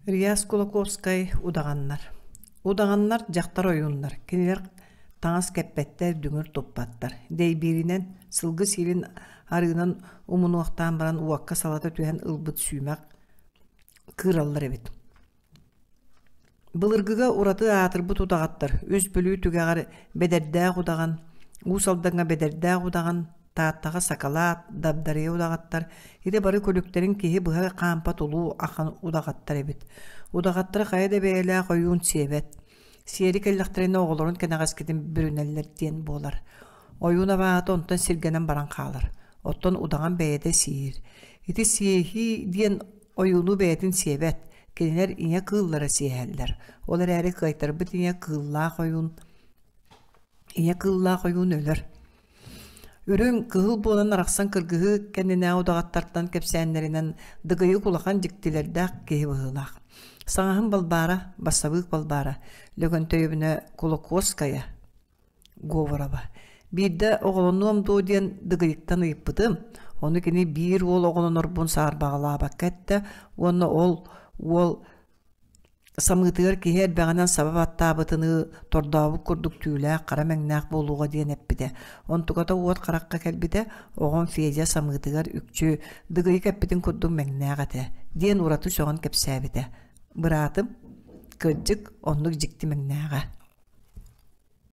Ильяс Кулаковскай Удаҕаннар Удаҕаннар дьахтар ойууннар, кинилэр таҥас кэппэттэр, дүҥүр туппаттар. Дэйбииринэн, сылгы сиэлин арыынан умунуохтаан баран уокка салата түһэн ылбыт сүүмэх кыыраллар эбит. Былыргыга ураты аатырбыт удаҕаттар Үс Бүлүү түгэҕэр Бэдэрдээх удаҕан, Уус Алдаҥҥа Бэдэрдээх удаҕан, Тааттаҕа Сакалаат, Дабдарыйа удаҕаттар ити бары күлүктэрин киһи быһа хаампат улуу ахан удаҕаттар эбит. Удаҕаттары хайа да бэйэлээх ойуун сиэбэт. Сиэри кэллэхтэринэ оҕолорун кэнэҕэскитин бүрүнэллэр диэн буолар. Ойуун абааһыта онтон сиргэнэн баран хаалар. Оттон удаҕан бэйэтэ сиир. Ити сиэһии диэн ойууну бэйэтин сиэбэт, кинилэр ийэ кыыллара сиэһэллэр. Ол эрээри кыайтарбыт ийэ кыыллаах ойуун ийэ кыыллаах ойуун өлөр. Үрүҥ, кыһыл буолан арахсан кыргыһыы кэннинээҕи удаҕаттартан кэпсээннэринэн Дыгыйык улахан дьиктилэрдээх киһи быһыылаах. Саҥаһым Балбаара, бассабыык Балбаара, Лөгөнтөйөбүнэ Кулакуоскайа, Говорова. Биирдэ оҕолонуом дуо диэн Дыгыйыктан ыйыппытым. Ону кини биир уол оҕолонорбун саарбаҕалаабакка эттэ уонна ол уол самыытыгар киһи эрбэҕинэн саба баттаабытыныы тордообут курдук түүлээх хара мэҥнээх буолуоҕа диэн эппитэ. Онтуката уот харахха кэлбитэ, оҕом Федя самыытыгар үкчү Дыгыйык эппитин курдук мэҥнээх этэ диэн ураты сөҕөн кэпсээбитэ. Быраатым, кырдьык, оннук дьикти мэҥнээҕэ.